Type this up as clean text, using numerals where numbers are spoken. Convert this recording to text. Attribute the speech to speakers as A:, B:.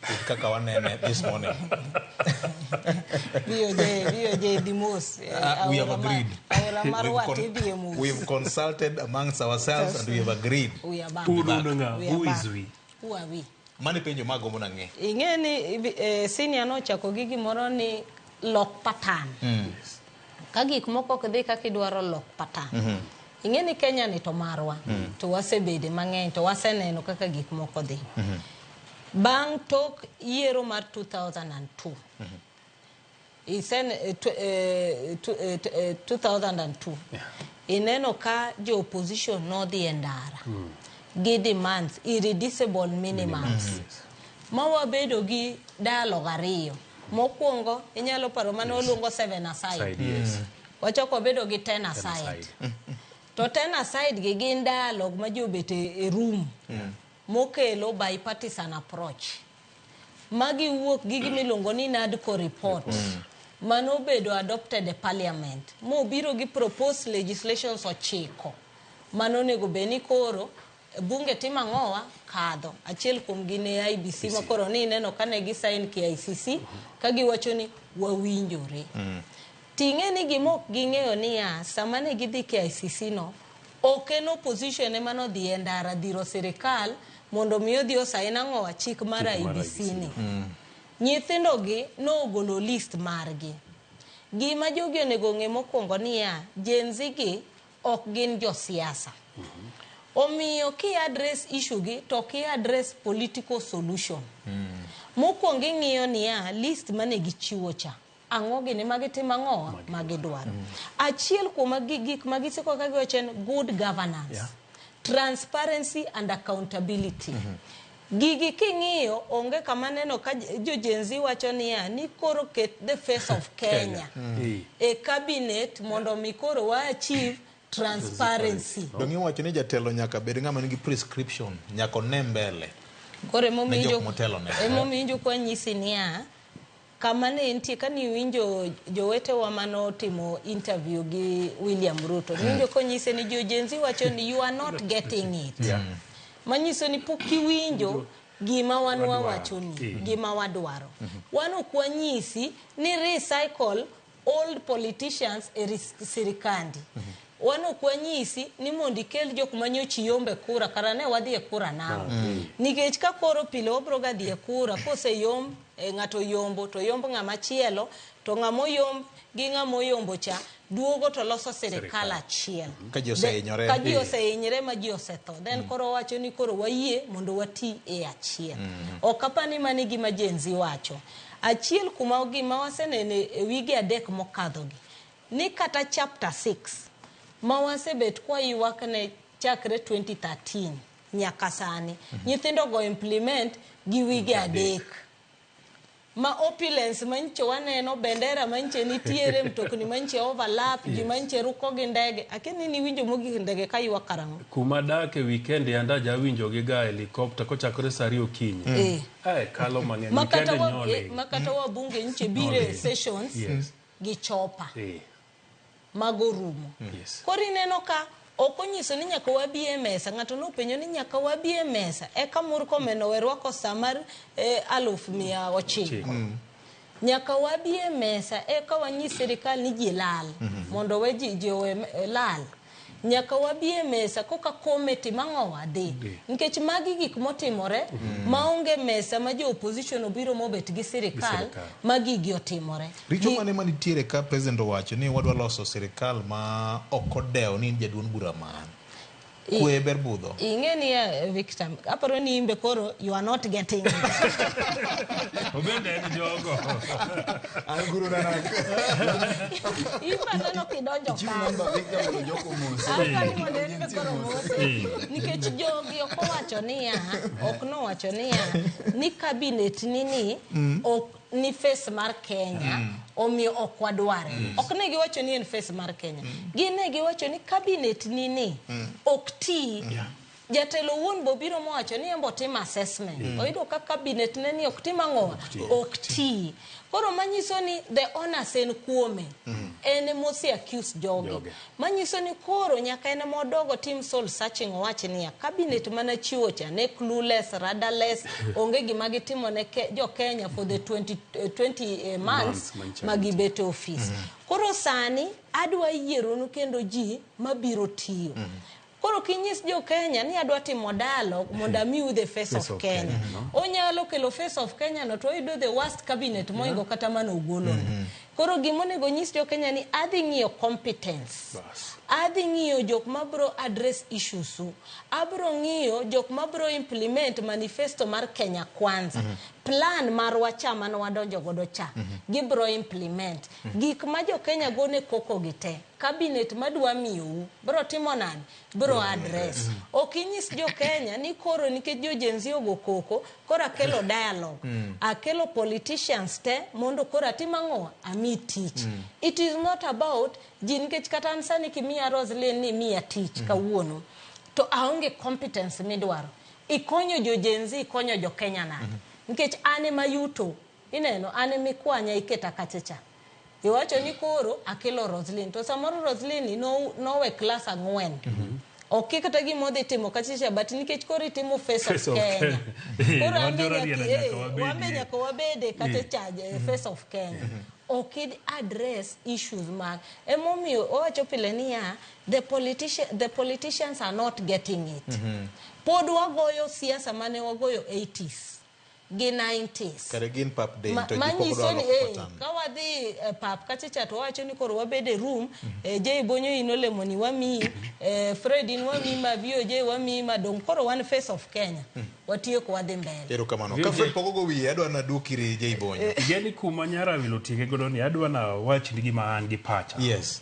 A: With kaka wanene this morning.
B: BOJ, BOJ dhi mos.
A: We have agreed.
B: Aora mar
A: We've
B: wat idhi e mos.
A: We've consulted amongst ourselves and we have agreed.
B: We are back.
C: Un un ng'a?
B: We are
C: Who
B: back.
C: is we?
B: Who are we?
A: Mano e penjo magombo nang'e.
B: Ing'e ni senior nochako gi gimoro ni lok pattern. Ka gik moko ok dhi kaka idwaro, lok pattern. Ing'e ni Kenya ni to marwa. To wasebede mang'eny to waseneno kaka gik moko dhi. Bang' tok yiero mar 2002. 2002. Ineno ka jo opposition nodhi e ndara gi demands irreducible minimums. Ma wabedo gi dialogue ariyo. Mokwongo inyalo paro mane waluongo seven aside.
C: Side, yes.
B: Wachako wabedo gi 10 aside.
C: Aside.
B: To 10 aside gi gin dialogue ma ji obet e room mokelo bipartisan approach. Magi wuok gi gimiluongo ni NADCO report manobedo adopted e parliament mobiro gi proposed legislations 9 manonego bed ni koro bunge timo ang'owa kadho. Achiel kuom gi ne IEBC ma koro ni ineno kane gi sign KICC ka giwacho ni wawinjore. Ting'e ni gima ok ging'eyo niya, sama ne gidhi KICC no, ok en opposition ema nodhi e ndara dhiro sirikal mondo mi odhi osain ang'owa chik mar
C: Chik mar
B: IEBC
C: IEBC
B: ni. Nyithindo gi nogolo list margi. Gima jogi onego ng'e mokwongo niya, Gen Z gi ok gin josiasa. Omiyo ki address issue gi to ki address political solution. Mokwongo ing'iyo niya, list mane gichiwo cha. Ang'o gini magitimo ang'owa magidwaro. Achiel kuom gik magisiko ka giwacho en good governance. Transparency and accountability. Gigi king'iyo onge kama neno ka jo Gen Z wacho niya ni koro ket the face of Kenya e cabinet mondo mi koro wa achieve transparency.
A: Dong' iwacho ni jatelo nyaka bed ng'ama nigi prescription, nyaka one mbele.
B: Koro
A: Ne jok motelo ne.
B: Emomiyo kwanyisi niya kama ne entie kane iwinjo jowetewa manotimo interview gi William Ruto, niwinjo konyise ni jo Gen Z wacho ni you are not getting it. Manyiso ni pok iwinjo gima wan
C: Wadwaro.
B: wawachoni, gima wadwaro. Wan ok wanyisi ni recycle old politicians e sirikandi. Wan ok wanyisi ni mondo ikel jok manyocha iyombe kura, kara ne wadhi e kura nang'o. Nikech ka koro pile wabro ga dhi e kura, koseyomb ng'ato yombo to yomb ng'ama chielo, to ng'ama oyomb gi ng'ama oyombo cha duogo to loso sirikal achiel.
A: Ka ji osehinyore.
B: Ka ji osehinyore ma ji osetho. Then koro wacho ni koro wayie mondo wati e achiel. Ok apar ni mano e gima Gen Z wacho. Achiel kuma gima waseneno e wige 3 mokadhogi, ni kata chapter 6 ma wasebet kwa ywak ne chakre 2013 nyaka sani, nyithindo go implement gi wige 3. Ma opulence manyicho waneno, bendera manyiche nitiere, mtokni manyiche overlap, ji manyiche ruko gi ndege. Akia ni niwinjo mogik ndege ka ywak karang'o?
C: Kuma adake weekend yanda ajawinjo gi ga helicopter kochakore saa 2 okinyi. Kalo mang'eny. Weekend nyole.
B: Makata wabunge nyiche biro e sessions gi chopa. Mago rumo. Koro ineno ka ok onyiso ni nyaka wabi e mesa. Ng'ato nopenjo ni nyaka wabi e mesa. Eka Murkomen owe rwako sa mar 900,000. Nyaka wabi e mesa eka wanyis sirikal ni ji lal. Mondo we ji owe lal. Nyaka wabi e mesa koka komiti mang'owa dhi. Nikech magi gik motimore maonge mesa ma jo opposition obiro mobet gi sirikal ma gigi otimore.
A: Richo mane manitiere ka president owacho ni wadwa loso sirikal ma ok odewo ni in jaduong' bura man. Kwe ber budho.
B: Ing'e ni Victor, aparo ni imbe koro you are not getting it.
C: Obende en jogo.
D: An guru na na.
B: Imbe aneno kidonjo
D: Chiw
B: ka.
D: namba Victor mondo joko mose.
B: Aparo ni mondo en be koro mose. Nikech jogi ok owacho niya, ok nowacho niya, ni cabinet ni ok ni face mar Kenya, omiyo ok wadware. Ok ne giwacho ni en face mar Kenya. Gin ne giwacho ni cabinet ni ok ti. Jatelo wuon bo biro mowacho ni embo timo assessment. Oyudo ka cabinet ne ni ok tim ang'owa? Ok ti. Koro manyiso ni the onus en kuome. En emose accuse jogi.
C: Joge.
B: Manyiso ni koro nyaka en ema odogo tim soul searching owach niya cabinet mana chiwo cha ne clueless, rudderless, onge gima gitimo ne jo Kenya for the 20, 20 months
C: Months
B: ma gibet e office. Koro sani adwa yieronu kendo ji mabiro tiyo. Koro kinyis jo Kenya ni adwa timo dialogue mondo amiu the face,
C: Face
B: of Kenya.
C: no?
B: Onyalo kelo face of Kenya no to oyudo the worst cabinet moingo kata mane ogolo no. Koro gimonego nyis jo Kenya ni adhi ng'iyo competence.
C: Bas.
B: Adhi ng'iyo jok mabro address issues u. Abro ng'iyo jok mabro implement manifesto mar Kenya Kwanza. Plan marwa cha mane wadonjo godo cha. Gibro implement. Gik ma jo Kenya gone koko gi te. Cabinet madwa miyou bro timo nade? Bro address. Ok inyis jo Kenya ni koro nikech jo Gen Z ogo koko, koro akelo dialogue. Akelo politicians te mondo koro atim ang'o? Ami tich. It is not about ji nikech kata an sani kimiya Roslyn ni imiya tich kawuono to aonge competence midwaro. Ikonyo jo Gen Z, ikonyo jo Kenya nade? Nikech an ema yuto, ineno an ema ikwanya iketa kacha cha. Iwacho ni koro akelo Roslyn to samoro Roslyn ni nowe klas 4. Ok kata gima odhi timo kacha cha but nikech koro itimo face,
C: Face
B: of
C: of
B: Kenya.
C: Kenya.
B: Koro
C: Wan
B: an be
C: jo Rarieda nyaka wabedie.
B: wan be nyaka wabede kata cha face of Kenya. Ok id address issues mag emomiyo owacho pile niya the politicians are not getting it. Pod wagoyo siasa mane wagoyo 80s gi 90s.
A: Kare gin pap day to ji pok
B: Manyiso
A: odwa
B: ni
A: loko pattern.
B: ka wadhi pap kacha cha to wawacho ni koro wabed e room, Jay Bonyo in olemo ni wamiyi, Fred in wamiyi ma VOJ wamiyi ma dong koro wan face of Kenya. Watieko wadhi mbele.
A: Erokamano. Ka Fred pok ogo wiye adwa naduok ir Jay Bonyo.
C: Geni kuma Nyarawil otieke godo ni adwa na wach ni gima an gi pacha.
A: Yes.